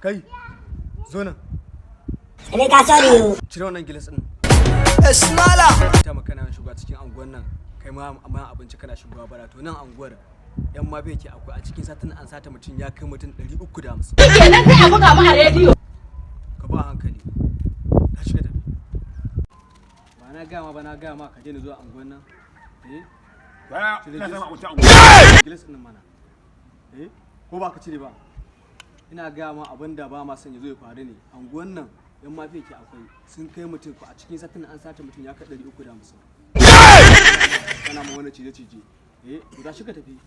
Kai, zo nan. Emeka, sorry o. Cire wannan gilas din. Esmala. Ta makana shiga cikin anguwan nan, kai ma amma abinci kana shigowa bara. To nan anguwar yan ma bai ke akwai, a cikin satin an sata mutum ya kai mutum 350. Kenan sai a buga mu a rediyo. Ka ba hankali, ta shiga tafi. Ba na gama ba, na gama ka daina zuwa anguwan nan, eh. Baya Cire ina gilas. sama abinci a unguwa. Gilas din mana, eh, ko ba ka cire ba? Ina gaya ma abin da ba ma son ya zo ya faru ne. Anguwan nan yan mafiya ke akwai, sun kai mutum ko a cikin satin an sace mutum ya kai 350. Kana ma wani cije cije, eh, guda shi ka tafi.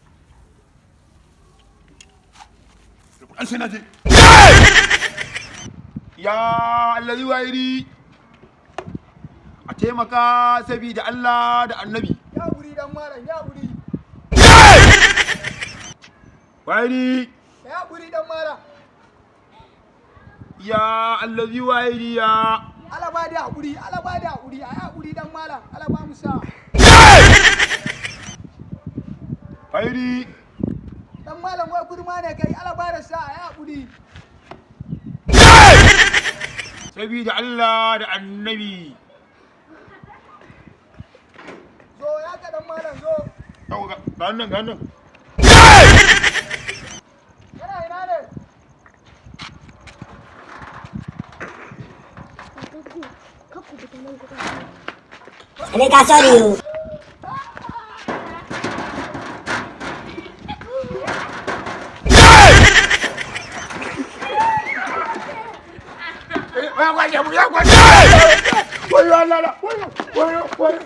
An sai na je. Ya allazi wairi. A taimaka saboda Allah da Annabi. Ya guri dan malam, ya guri. Wairi. Ya guri dan malam. Ya allazi wairi ya. Ala ba da hakuri, ala ba da hakuri, ai hakuri dan malam, ala ba mu sa. Wairi. Dan malam wai gurma ne kai, ala ba da sa, ai hakuri. Saboda Allah da Annabi. Zo ya ka dan malam zo. Yau ga nan, ga nan. Kana ina ne? Emeka, sorry o. Ya kwace mu, ya kwace. Wayo Allah na. Wayo wayo wayo.